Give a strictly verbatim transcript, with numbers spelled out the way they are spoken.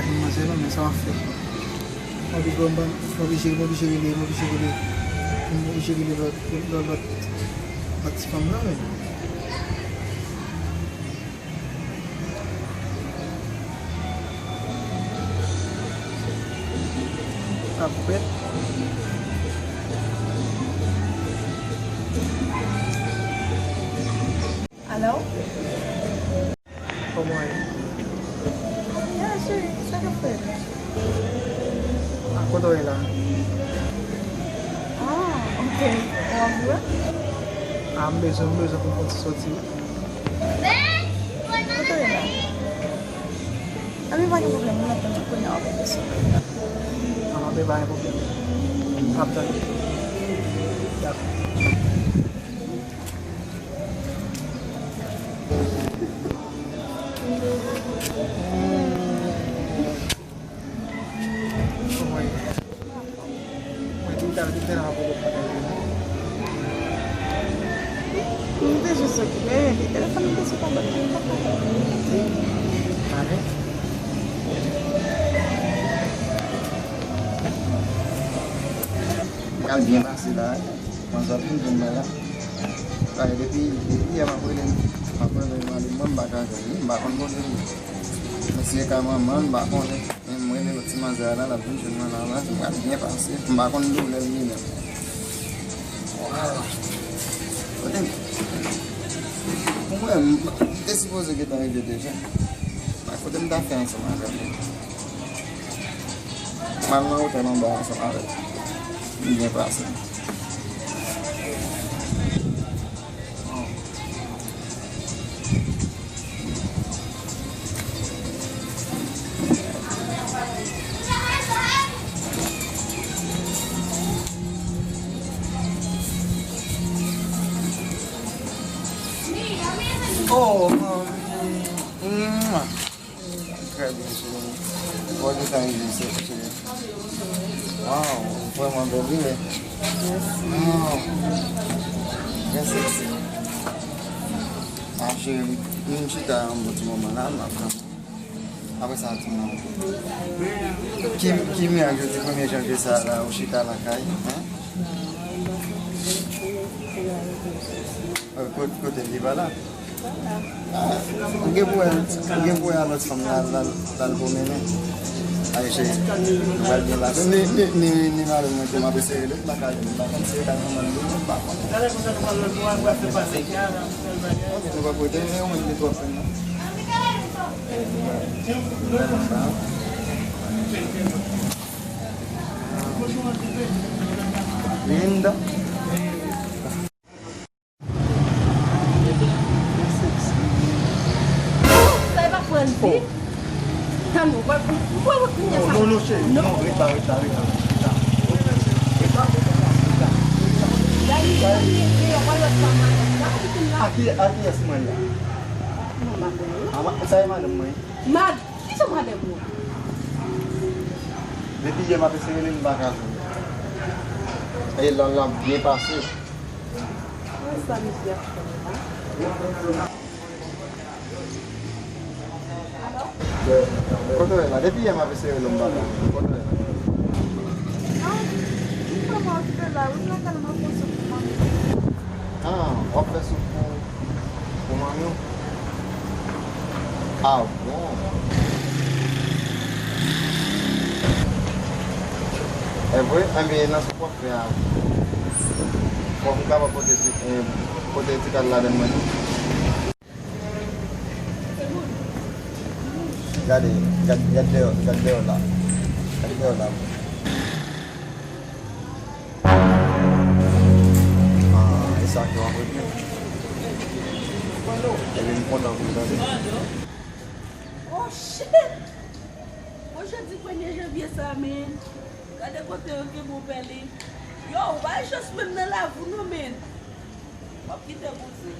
Manzè non, men sa w ap fè? M oblije, m oblije rele, m oblije rele, m oblije rele lòt, lòt, lòt, lòt ti fanm nan, men. Sa bèt. Alo? Kòman w ye? Ya, cheri, sa k ap fèt? A, kote w ye la? Ah, ok. Ou ap bwè? A, m bezwen, m bezwen pou m fè yon ti soti wi. Kote w ye la? Anben, pa gen pwoblèm, mwen ap tann ou kounye a w ap bezwen. A, anben, pa gen pwoblèm. M ap tann ou. Dakò. Mwen te jis okipe, epi telefòn li te sou tablo. M pral byen pase la. Manzè ap vin jwenn mwen la. Sa fè depi, depi yè m ap rele, m ap rele Malim, mwen m pa ka jwenn li, m pa konn kote l ye. Mesye ka manman l, m pa konnen. Men m rele lòt ti manzè a la, l ap vin jwenn mwen la, la, m pral byen pase. M pa konn doulè l li menm. Kote m, pou mwen, m te sipoze gentan rive deja. Kote m ta fè ansanm avè l? M al nan otèl anba ansanm avè l. M byen pase. Oh, manmi. Mwa. Trè byen, cheri. Bò de tan rive, cheri. Waw, vrèman bèl, wi, men. Waw. Trè sexy. Ah, cheri, m, m chita yon bon ti moman la, m ap tann ou. Apre sa, di mwen. Ki, ki mirak jodi premye janvye sa la, ou chita lakay, hein? Euh, kot-, kote l, li pa la? Ah, ou gen pou wè, ou gen pou wè a lòt fanm la, la, la l pwomennen. Ay, cheri, nou pral byen pase. Ni, ni, ni, ni mari mwen tou, m ap eseye l, m pa ka jwenn, m pa konn si yo ka jwenn mwen tou, m pa konn. Ok, nou pa pote, men ou menm li twò fè non. Linda. Sa e pa Franz di? Tann ou, wè, wè, wè, kounye a sa. Non, non, cheri, non, ret la, ret la, ret la, ret la. Ret la, ret la, ret la. Gade, gade, gade, wè lòt fanm madanm la, li fin la. A ki, a kiyès mwen la? Non, madanm la. A, sa e madanm mwen. Mad-, ki sa madanm ou? Depi yè m ap eseye li, m pa ka jwenn. E la, l ap byen pase. Wè sa misye ap fè la. Kote w ye la? Depi yè m ap eseye w, m pa ka. Kote w ye la? Ah, m pa okipe la wi, m lakay la, m ap fè soup pou manmi. Ah, w ap fè soup pou, pou manmi w? Ah bon. E vre? Enben, nan soup w ap fè a, fòk m kapab pote ti, eh, pote ti kal ladann mwen tou. Gade, gad, gad deyò, gad deyò la. Gad deyò la. Ah, e sa ke w ap regle. Ebyen, m kontan pou w tande. Oh, shit! Bon, jodi premye janvye sa, men. Gade kote yo gen bon pèlen. Yo, ou pa jis menm nan lavi w non, men. W ap kite bouzen.